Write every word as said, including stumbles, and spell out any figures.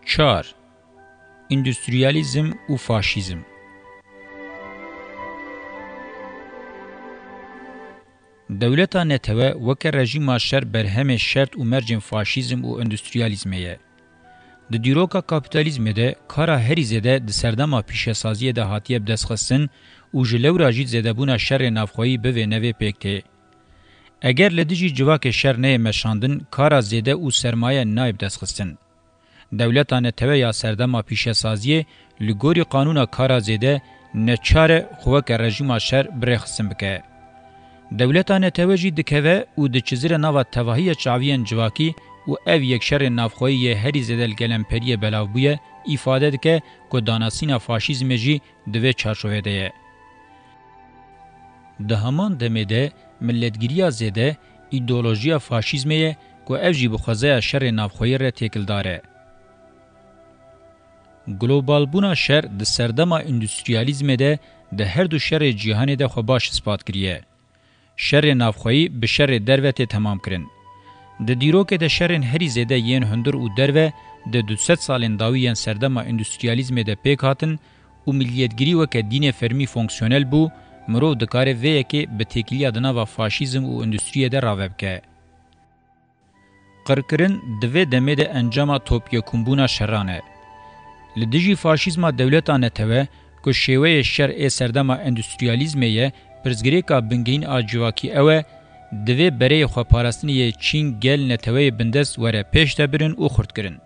Çar. Endustriyalîzm û faşîzm. Dewleta netewe weke rejîma şer berhemê şert û mercên faşîzm û endustriyalîzmê ye. Di dîroka kapîtalîzmê de kara herî zêde di serdema pîşesaziyê de hatiye bidestxistin û ji lewra jî zêdebûna şerê navxweyî bi vê nevê pêk tê. Eger li dijî civakê şer neyê meşandin, kara zêde û sermaye nayê bidestxistin. Dewleta netewe ya serdema pîşesaziyê li gorî qanûna kara zêde neçar e xwe weke rejîma şer bi rêxistin bike. Dewleta netewe jî dikeve û diçizire nava tevahiya çaviyên civakî û ev yek şerê navxweyî yê herî zêde li gelemperiyê belav bûye, îfade dike ku danasîna faşîzmê jî di vê çarçovê de ye. Di heman demê de miletgiriya zêde îdeolojiya faşîzmê ye ku ev jî bi xwezaya şerê navxweyî re têkildar e. Globalbûna şer di serdema endustriyalîzmê de di her du şerê cîhanê de xwe baş ispat kiriye. Şerê navxweyî bi şerê derve tê temam kirin. Di dîrokê de şerên herî zêde yên hundir û derve di du sed salên dawî yên serdema endustriyalîzmê de pêk hatin û miliyetgirî weke dînê fermî fonksiyonel bû, mirov dikare vê yekê bi têkiliya di nava faşîzm û endustriyê de rave bike. Qirkirin di vê demê de encama topyekunbûna şeran e. Li dijî faşîzma dewleta netewe ku şêweyê şer ê serdema endustriyalîzmê ye, pirsgirêka bingehîn a civakî ew e, divê bereyê xweparastinê yê çîn gel neteweyê bindest were pêş de birin û xurtkirin.